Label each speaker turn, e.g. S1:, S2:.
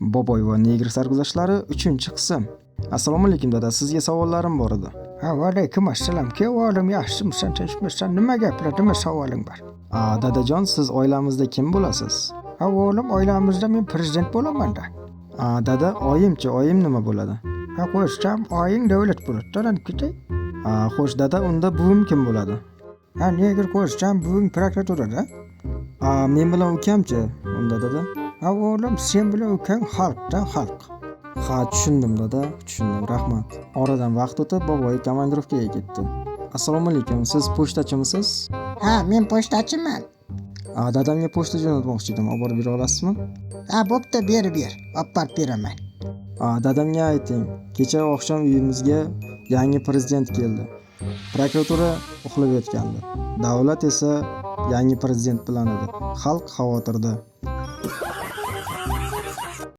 S1: Boboy va negr sarguzashtlari 3-qism. Assalomu alaykum dada, sizga savollarim bor edi.
S2: Ha, vaalaykum assalom. Ke o'g'lim, yaxshimisan, tinchmisan? Nima gaplar, nima savoling bor?
S1: A, dadajon, siz oilamizda kim bo'lasiz?
S2: Ha, o'g'lim, oilamizda men prezident bo'laman-da.
S1: A, dada, oyimchi, oyim nima bo'ladi?
S2: Ha, qo'shsam, oying davlat bo'ladi, talanib ketay.
S1: A, xo'sh dada, unda buvim kim bo'ladi?
S2: Ha, negr qo'shsam, buving prokuraturada.
S1: A, men bilan ukamchi unda dada?
S2: Ha, o'g'lim, sen bilan ukang xalqdan xalq.
S1: Ha, tushundim dada, tushundim, rahmat. Oradan vaqt o'tib, boboy komandirovkaga ketdi. Assalomu alaykum, siz pochtachimisiz?
S3: Ha, men pochtachiman.
S1: A, dadamga pochta jo'natmoqchi edim, olib borib bera olasizmi?
S3: Ha, bo'pti, berib ber. Olib borib beraman.
S1: A, dadamga ayting, kecha oqshom uyimizga yangi prezident keldi. Prokuratura uxlab yotgandi. Davlat esa yangi prezident bilan edi. Xalq xavotirda.